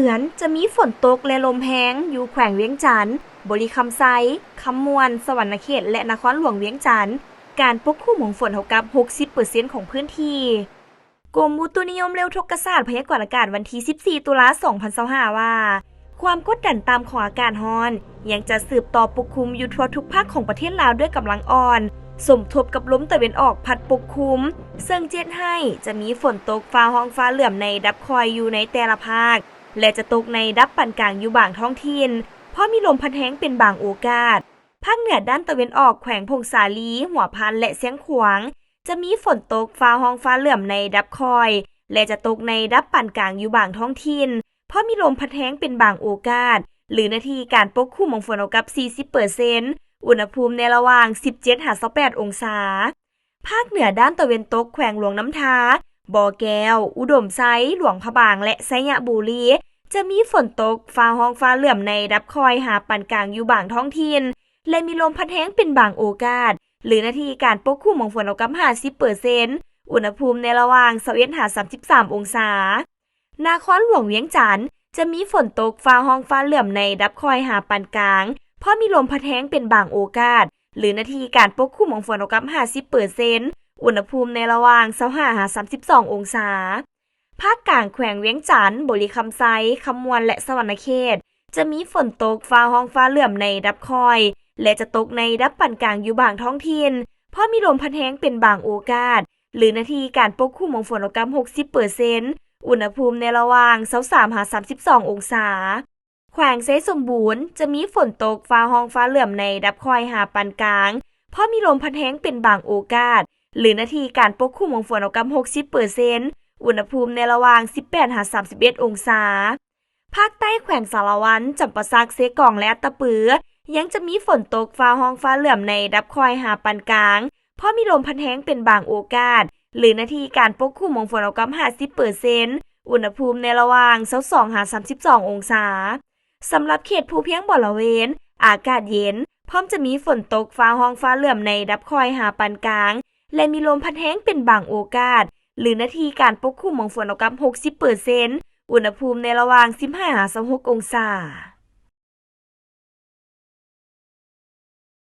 ເດືອນ ຈະມີຝົນຕົກ ແລະ ລົມແຮງ ຢູ່ແຂວງວຽງຈັນ, ບໍລິຄຳໄຊ, ຄຳມ່ວນ, ສະຫວັນນະເຂດ ແລະ ນະຄອນຫຼວງວຽງຈັນ. ການປົກຄຸມຂອງຝົນເທົ່າກັບ ຫົກສິບເປີເຊັນ ຂອງພື້ນທີ່. ກົມອຸຕຸນິຍົມ ແລະ ອຸທົກກະສາດ ພະຍາກອນອາກາດ ວັນທີ ສິບສີ່ ຕຸລາ ສອງພັນຊາວຫ້າ ວ່າ ຄວາມກົດດັນຕ່ຳຂອງອາກາດຮ້ອນ ຍັງຈະສືບຕໍ່ປົກຄຸມຢູ່ທົ່ວທຸກພາກຂອງປະເທດລາວ ດ້ວຍກຳລັງອ່ອນ ສົມທົບກັບລົມຕາເວັນອອກພັດປົກຄຸມ, ເຊິ່ງຈະເຮັດໃຫ້ຈະມີຝົນຕົກຟ້າຮ້ອງຟ້າເຫຼື້ອມໃນລະດັບຄ່ອຍຢູ່ໃນແຕ່ລະພາກ ແລະ ຈະຕົກໃນລະດັບປານກາງຢູ່ບາງທ້ອງຖິ່ນ, ພໍມີລົມພັດແຮງເປັນບາງໂອກາດ. ພາກເໜືອດ້ານຕາເວັນອອກ ແຂວງຜົ້ງສາລີ, ຫົວພັນ ແລະ ຊຽງຂວາງ ຈະມີຝົນຕົກຟ້າຮ້ອງຟ້າເຫຼື້ອມໃນລະດັບຄ່ອຍ ແລະ ຈະຕົກໃນລະດັບປານກາງຢູ່ບາງທ້ອງຖິ່ນ, ພໍມີລົມພັດແຮງເປັນບາງໂອກາດ ຫຼື ເນື້ອທີ່ການປົກຄຸມຂອງຝົນເທົ່າກັບ ສີ່ສິບເປີເຊັນ, ອຸນຫະພູມໃນລະຫວ່າງ ສິບເຈັດ ຫາ ຊາວແປດ ອົງສາ. ພາກເໜືອດ້ານຕາເວັນຕົກ ແຂວງຫຼວງນ້ຳທາ, ບໍ່ແກ້ວ, ອຸດົມໄຊ, ຫຼວງພະບາງ ແລະ ໄຊຍະບູລີ ຈະມີຝົນຕົກຟ້າຮ້ອງຟ້າເຫຼື້ອມໃນລະດັບຄ່ອຍຫາປານກາງຢູ່ບາງທ້ອງຖິ່ນ ແລະ ມີລົມພັດແຮງເປັນບາງໂອກາດ ຫຼື ເນື້ອທີ່ການປົກຄຸມຂອງຝົນເທົ່າກັບ ຫ້າສິບເປີເຊັນ, ອຸນຫະພູມໃນລະຫວ່າງ ຊາວເອັດ ຫາ ສາມສິບສາມ ອົງສາ. ນະຄອນຫຼວງວຽງຈັນ ຈະມີຝົນຕົກຟ້າຮ້ອງຟ້າເຫຼື້ອມໃນລະດັບຄ່ອຍຫາປານກາງ, ພໍມີລົມພັດແຮງເປັນບາງໂອກາດ ຫຼື ເນື້ອທີ່ການປົກຄຸມຂອງຝົນເທົ່າກັບ ຫ້າສິບເປີເຊັນ, ອຸນຫະພູມໃນລະຫວ່າງ ຊາວຫ້າ ຫາ ສາມສິບສອງ ອົງສາ. ພາກກາງ ແຂວງວຽງຈັນ, ບໍລິຄຳໄຊ, ຄຳມ່ວນ ແລະ ສະຫວັນນະເຂດ ຈະມີຝົນຕົກຟ້າຮ້ອງຟ້າເຫຼື້ອມໃນລະດັບຄ່ອຍ ແລະ ຈະຕົກໃນລະດັບປານກາງຢູ່ບາງທ້ອງຖິ່ນ, ພໍມີລົມພັດແຮງເປັນບາງໂອກາດ ຫຼື ເນື້ອທີ່ການປົກຄຸມຂອງຝົນເທົ່າກັບ ຫົກສິບເປີເຊັນ, ອຸນຫະພູມໃນລະຫວ່າງ ຊາວສາມ ຫາ ສາມສິບສອງ ອົງສາ. ແຂວງໄຊສົມບູນ ຈະມີຝົນຕົກຟ້າຮ້ອງຟ້າເຫຼື້ອມໃນລະດັບຄ່ອຍຫາປານກາງ, ພໍມີລົມພັດແຮງເປັນບາງໂອກາດ ຫຼື ເນື້ອທີ່ການປົກຄຸມຂອງຝົນເທົ່າກັບ ຫົກສິບເປີເຊັນ, ອຸນຫະພູມໃນລະຫວ່າງ ສິບແປດ ຫາ ສາມສິບເອັດ ອົງສາ. ພາກໃຕ້ ແຂວງສາລະວັນ, ຈຳປາສັກ, ເຊກອງ ແລະ ອັດຕະປື ຍັງຈະມີຝົນຕົກຟ້າຮ້ອງຟ້າເຫຼື້ອມໃນລະດັບຄ່ອຍຫາປານກາງ, ພໍມີລົມພັດແຮງເປັນບາງໂອກາດ ຫຼື ເນື້ອທີ່ການປົກຄຸມຂອງຝົນເທົ່າກັບ ຫ້າສິບເປີເຊັນ, ອຸນຫະພູມໃນລະຫວ່າງ ຊາວສອງ ຫາ ສາມສິບສອງ ອົງສາ. ສຳລັບເຂດພູພຽງບໍລະເວນ ອາກາດເຢັນ, ພ້ອມຈະມີຝົນຕົກຟ້າຮ້ອງຟ້າເຫຼື້ອມໃນລະດັບຄ່ອຍຫາປານກາງ ແລະ ມີລົມພັດແຮງເປັນບາງໂອກາດ ຫຼື ເນື້ອທີ່ການປົກຄຸມຂອງຝົນເທົ່າກັບ ຫົກສິບເປີເຊັນ, ອຸນຫະພູມໃນລະຫວ່າງ ສິບຫ້າ ຫາ ຊາວຫົກ ອົງສາ.